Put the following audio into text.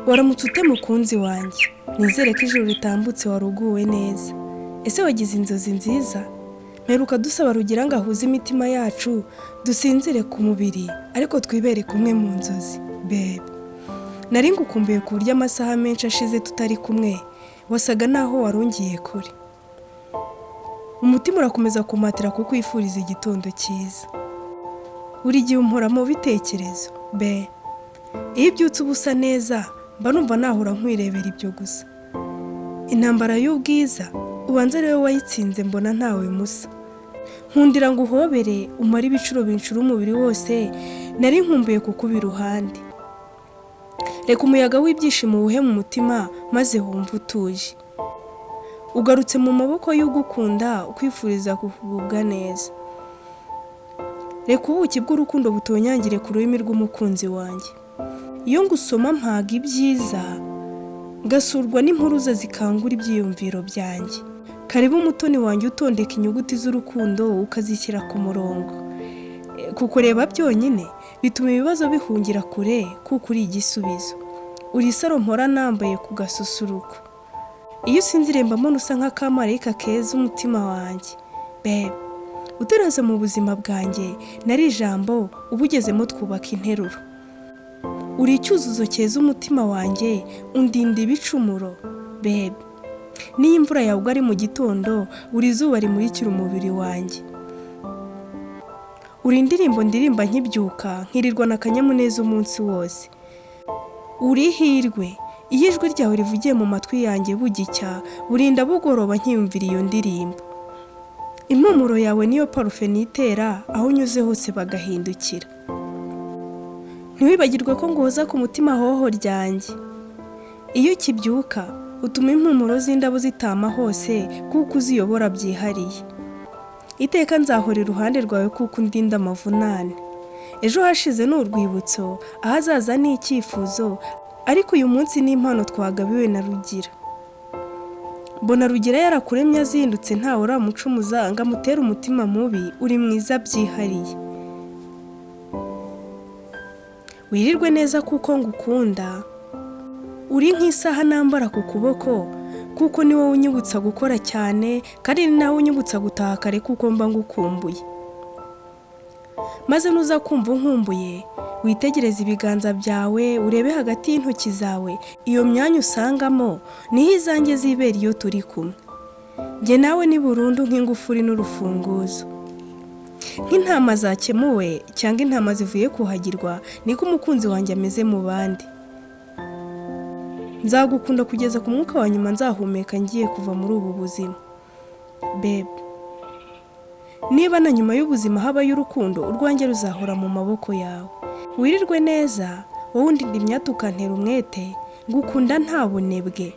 Waramutse ute mukunzi wanjye? Nizere ko ijoro ritambutse waruguwe neza. Ese wagize inzozi nziza? Mperuka dusaba Rugira ngo ahuze imitima yacu, dusinzire ku mubiri ariko twibere kumwe mu nzozi. Bebe, nari ngukumbuye ku buryo amasaha menshi ashize tutari kumwe, wasaga naho warungiye kure. Umutima urakomeza kumpatira kukwifuriza igitondo cyiza. Buri gihe umpora mu bitekerezo. Be, iyo ubyutse uba usa neza, mba numva nahora nkwirebera ibyo gusa. Intambara y'ubwiza, ubanza ari wowe wayitsinze mbona ntawe musa. Nkundira ngo uhobere, umare ibicuro binshura umubiri wose, nari nkumbuye kukuba iruhande. Reka umuyaga w'ibyishimo uwuhe mu mutima maze wumve utuje. Ugarutse mu maboko y'ugukunda ukwifuriza kugubwa neza. Reka ubuki bw'urukundo butonyangire ku rurimi rw'umukunzi wanjye. Iyo ngusoma mpaga ibyiza, ngasurwa n'impuruza zikangura ibyiyumviro byanjye. Karibu umutoni wanjye utondeka inyuguti z'urukundo ukazishyira ku murongo. Kukureba byonyine bituma ibibazo bihungira kure kuko uri igisubizo. Uri isaro mpora nambaye ku gasusuruko. Iyo usinziriye mba mbona usa nk'akamarayika keza umutima wanjye. Bebe, utaraza mu buzima bwanjye nari ijambo, ubugezemo twubaka interuro. Uri icyuzuzo cyeza umutima wanjye, undinda ibicumuro. Bebe, niyo imvura yagwa ari mu gitondo, uri izuba rimurikira umubiri wanjye. Uri indirimbo ndirimba nkibyuka, nkirirwana akanyamuneza umunsi wose. Uri ihirwe, iyo ijwi ryawe rivugiye mu matwi yanjye bugicya, burinda bugoroba nkiyumvira iyo ndirimbo. Impumuro yawe niyo parufe nitera, aho unyuze hose bagahindukira. Ntiwibagirwe ko nguhoza ku mutima hoho ryanjye. Iyo ukibyuka, utuma impumuro z'indabo zitama hose kuko uziyobora byihariye. Iteka nzahora iruhande rwawe kuko undinda amavunane. Ejo hashize ni urwibutso, ahazaza ni icyifuzo, ariko uyu munsi ni impano twagabiwe na Rugira. Mbona Rugira yarakuremye azindutse ntawe uramucumuza ngo amutere umutima mubi, uri mwiza byihariye. Wirirwe neza kuko ngukunda, uri nk'isaha nambara ku kuboko kuko ni wowe unyibutsa gukora cyane kandi ni nawe unyibutsa gutaha kare kuko mba ngukumbuye. Maze nuza kumva unkumbuye, witegereze ibiganza byawe urebe hagati y'intoki zawe, iyo myanya usangamo niho izanjye zibera iyo turi kumwe. Njye nawe ni burundu nk'ingufuri n'urufunguzo. Nk'intama zakemuwe cyangwa intama zivuye kuhagirwa, niko umukunzi wanjye ameze mu bandi. Nzagukunda kugeza ku mwuka wa nyuma nzahumeka ngiye kuva muri ubu buzima. Bebe, niba na nyuma y'ubuzima habayo urukundo, urwanjye ruzahora mu maboko yawe. Wirirwe neza, wowe undinda imyate ukantera umwete, ngukunda nta bunebwe.